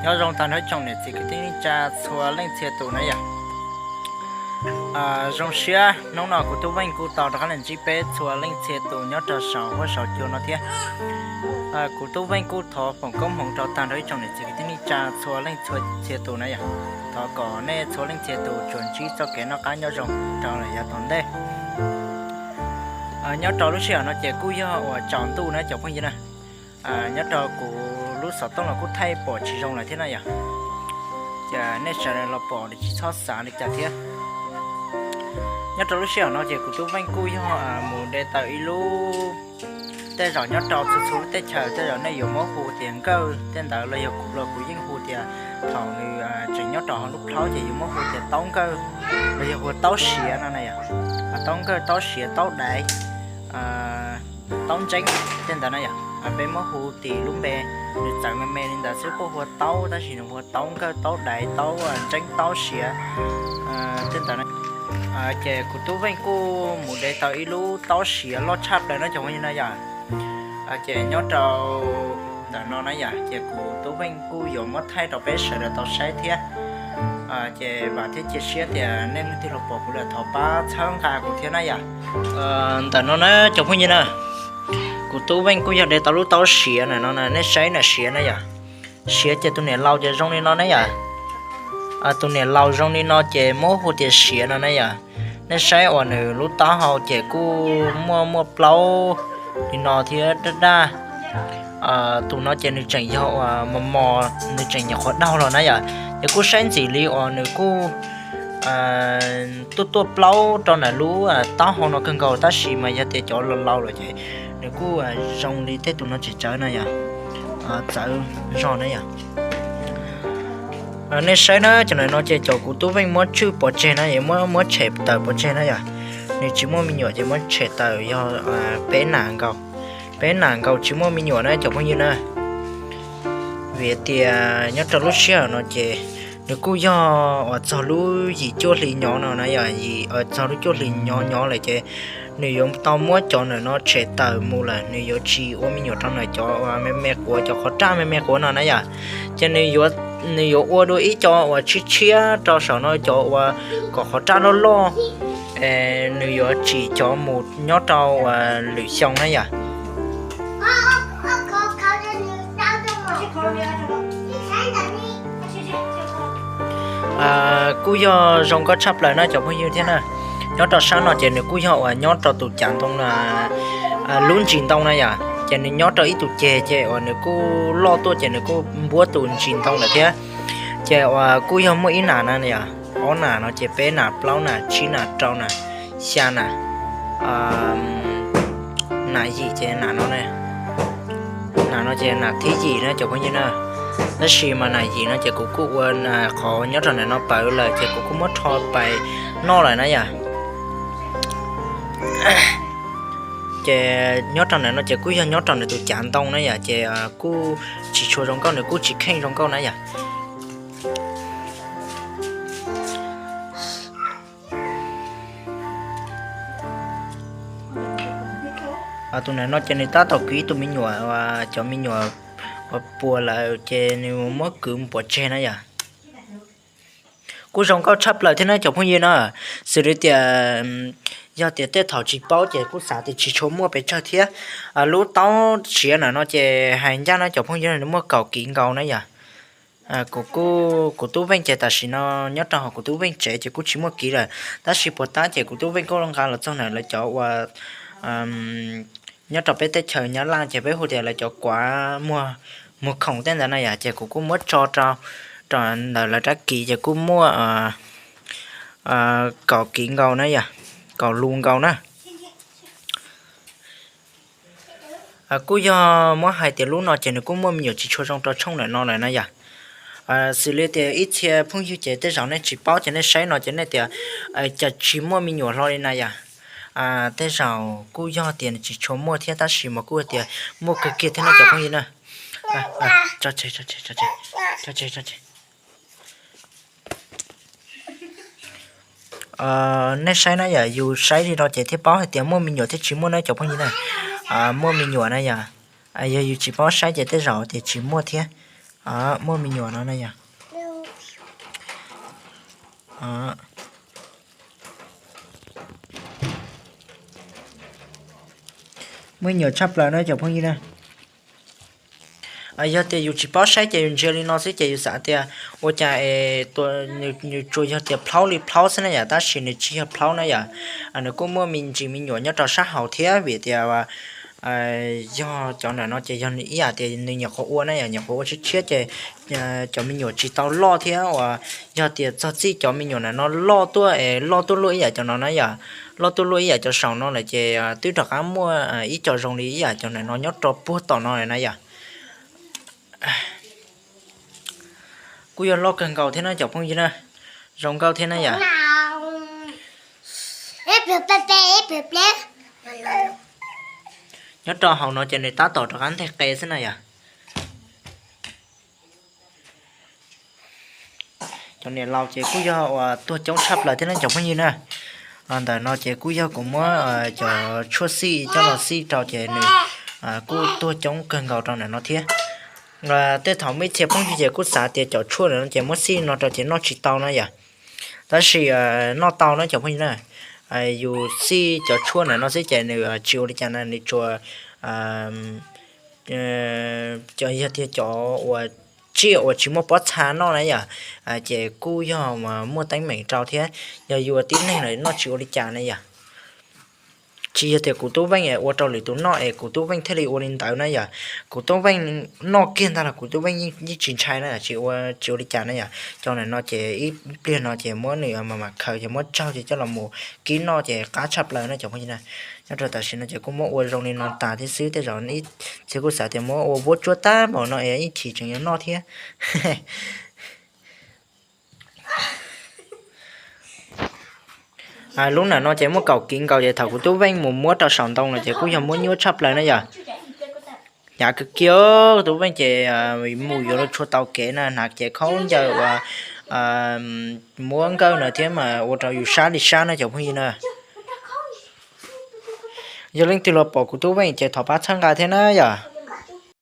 Nyob zoo tag nrho ib tsoom niam txiv kwv tij neej tsa txhua leej txhia tus na yom. Zoo siab hnub no kuv Tub Veej kuj tau rov qab los ntsib peb txhua leej txhia tus nyob rau saum huab saum cua no thiab. Kuv Tub Veej kuj thov foom koob hmoov rau tag nrho ib tsoom niam txiv kwv tij neej tsa txhua leej txhua txhia tus na yom. Thov kom nej txhua leej txhia tus tsuas ntsib txoj kev noj qab nyob zoo rau lawm yav tom ntej. Nyob rau lub sij hawm no ces kuj yog uas tsaus ntuj na cov phooj ywg na. Nyob rau kuv lub xov tooj los kuj thaij pom tsis zoo lawm thiab na yom. Ces nej sawv daws los pom tsis txhob xav li cas thiab. Nyob rau lub sij hawm no ces kuv Tub Veej kuj yog mus de tau ib lub, tej zaum nyob rau txhua txhua lub teb chaws tej zaum nej yuav muab hu tias nkawj tej ntawd los yog kuv los kuv yeej hu tias thaum nws tseem nyob rau hauv lub plhaub ces yuav muab hu tias taub nkawj los yog hu taub siav no na yom. Taub nkawj, taub siav, taub daiv, taub ntseeb tej ntawd na yom. Peb muab hu tim lub npe, nws txawv me me li ntawd xwb, quaj hu taub tab sis nws hu taub nkawj, taub daiv, taub ntseeb, taub siav tej ntawd na. Ces kuv Tub Veej kuj mus de tau ib lub taub siav loj tshaj plaws no cov phooj ywg na yom. Ces nyob rau ntawm no na yom, ces kuv Tub Veej kuj yuav muab thaij rau peb sawv daws tau saib thiab. Ces vam thiab cia siab tias nej leej twg los pom kuv lawm thov pab txhawb nqa kuv thiab na yom. Ntawm no na cov phooj ywg na, kuv Tub Veej kuj yog de tau lub taub siav na no na, nej saib na siav na yom. Siav ces tus niam laus ces zoo li no na yom. Tus niam laus zoo li no ces muab hu tias siav no na yom. Nej saib uas nws lub taub hau ces kuj muaj muaj plaub li no thiab daj daj. Tus no ces nws tseem yog uas mos mos, nws tseem nyuam qhuav daug los na yom. Ces kuj saib ntxim li uas nws kuj tuaj tuaj plaub rau ntawm lub taub hau no kawg nkaus tab sis mas yog tias cov laus laus lawm ces nws kuj zoo li tej tus no tseem tsawv na yom. Txawv zog na yom. Nej saib na, cov no ces cov kuv Tub Veej muab tswj pov tseg na, muab tshem tawm pov tseg na yom. Nws tsis muaj me nyuam ces muab tshem tawm yog peb nas nkaus. Peb nas nkaus tsis muaj me nyuam na cov phooj ywg na. Vim tias nyob rau lub sij hawm no ces nws kuj yog uas txog lub yim cuaj hli nyob no na yom, txog lub cuaj hli nyob nyob lawm ces nws yuav tau muab cov ntawm no tshem tawm mus lawm, nws yuav tsis ua me nyuam rau ntawm cov me me quav, cov qhov raj me me quav no na yom. Ces nws yuav ua dua ib co uas tshiab tshiab rau saum no, cov uas kom qhov raj loj loj, nws yuav tsim cov mus nyob rau uas lwm xyoo na yom. Kuj yog zoo nkauj tshaj plaws na cov phooj ywg thiab na. Nyob rau sab no ces nws kuj yog uas nyob rau tus cav ntoo, lub ntsis ntoo na yom, ces nws nyob rau ib tus ceg ces uas nws kuj loj tuaj ces nws kuj npuab tus ntsis ntoo lawm thiab. Ces uas kuj yog muaj ib nas na yom, ob nas no ces peb nas, plaub nas, tsib nas, rau nas, xya nas, nas yim ces nas no, nas no ces nas thib yim na cov phooj ywg na. Tab sis mas nas yim no ces kuv kuj ua qhov nyob rau ntawm no pawv lawm ces kuv kuj muab rho pais noj lawm na yom. Ces nyob rau ntawm no ces kuj yog nyob rau ntawm tus cav ntoo na yom, ces kuj tsis tshua zoo nkauj, nws kuj tsis kheej zoo nkauj na yom. Tus ntawm no ces nws tab tom kwv ib tug me nyuam, cov me nyuam uas puas lawm ces nws muab kwv mus pov tseg na yom. Kuj zoo nkauj tshaj plaws thiab na cov phooj ywg na. Xws li tias yog tias tej thaum tsis paub ces kuj xav tias tsis tshua muaj pes tsawg thiab. Lub taub siav ntawm no ces hais ncaj na cov phooj ywg, nws muaj kaum kiv nkaus na yom. Kuv, kuv Tub Veej ces tam sim no nyob rau hauv kuv Tub Veej tsev ces kuj tsis muaj kiv lawm, tab sis puas tab ces kuv Tub Veej kuj nqa los txog ntawm lawv cov uas nyob rau peb teb chaws Nyab Laj ces peb hu tias lawv cov kuav muag khoom tej ntawd na yom, ces kuv kuj muab tso rau, rau ntawm lawv rab kiv ces kuj muaj kaum kiv nkaus na yom, kaum lus nkaus na. Kuj yog muab hais tias lub no ces nws kuj muaj me nyuam tsis tshua zoo rau tshooj ntawm no lawm na yom. Xws li tias ib txhia phooj ywg ces tej zaum nej tsis paub ces nej saib no ces nej tias cas tsis muaj me nyuam hlo li na yom. Tej zaum kuj yog tias nws tsis tshua muaj thiab tab sis mas kuj tias muaj kawg kiag thiab no cov phooj ywg na. Nej saib na yom, yus saib li no ces thiaj paub hais tias muaj me nyuam thiab tsis muaj na cov phooj ywg na. Muaj me nyuam na yom, yog yus tsis paub saib ces tej zaum tias tsis muaj thiab. Muaj me nyuam no na yom. Muaj me nyuam tshaj plaws na cov phooj ywg na. Yog tias yus tsis paub saib ces yus ntsia li no xwb ces yus xav tias ua cas es nws tsuas yog tias plaub li plaub xwb na yom, tab sis nws tsis yog plaub na yom. Nws kuj muaj me ntsis me nyuam nyob rau sab hauv thiab vim tias yog cov ntawm no ces yog ib yam tias nws nyuam qhuav ua na yom, nyuam qhuav ua tshiab tshiab ces cov me nyuam tsis tau loj thiab uas yog tias txog txij cov me nyuam ntawm no loj tuaj es loj tuaj luaj ib yam cov no na yom, loj tuaj luaj ib yam cov saum no lawm ces twb rov qab muaj ib co zoo li ib yam cov ntawm no nyob rau puag tom no na yom. Kuj yog loj kawg nkaus thiab na cov phooj ywg na, zoo nkauj thiab na yom. Nyob rau hauv no ces nws tab tom rov qab nteg qe xwb na yom. Cov niam laus ces kuj yog uas tuag coob tshaj plaws thiab na cov phooj ywg na. Ntawm no ces kuj yog kuv muab cov tshuaj xij coj los xij rau ces nws kuj tuag coob kawg nkaus rau ntawm no thiab. Tej thaum muaj ib txhia phooj ywg ces kuj xav tias cov tshuaj ntawm no ces muab xij no rau ces noj tsis tau na yom. Tab sis noj tau na cov phooj ywg na. Yus xij cov tshuaj ntawm no xwb ces nws tsis ua li cas na, nws tsuas yog tias cov uas tsiaj uas tsis muaj pob txha noj na yom, ces kuj yog muaj teeb meem rau thiab. Yog yus ua tib neeg lawm noj tsis ua li cas na yom. Tsis yog tias kuv tub Veej ua rau lwm tus noj es kuv tub Veej thiaj li ua li ntawd na yom. Kuv tub Veej noj kiag ntag los kuv tub Veej yeej tsis ntshai na, tsis ua tsis ua li cas na yom. Cov ntawm no ces ib pliag no ces muab nws mam mam khaws ces muab tsaug ces coj los mus kib noj ces qab tshaj plaws na cov phooj ywg na. Nyob rau tam sim no ces kuj muab ua zoo li no tas thiab xwb, tej zaum ib txhia kuj xav tias muab ua vuab tsuab tag npaum no es ib chim tseem yuav noj thiab. Lub ntawm no ces muab kaum kiv nkaus ces thaum kuv tub Veej mus muab rau saum ntoo no ces kuj yog muab nyuaj tshaj plaws na yom. Hnyav kawg kiag, tub Veej ces mus yuav luag tshua tau kev na, hnav cev khaub ncaws uas muab nkawj no thiab mas ua rau yus sab li sab na cov phooj ywg na. Yog leej twg los pom kuv tub Veej ces thov pab txhawb nqa thiab na yom.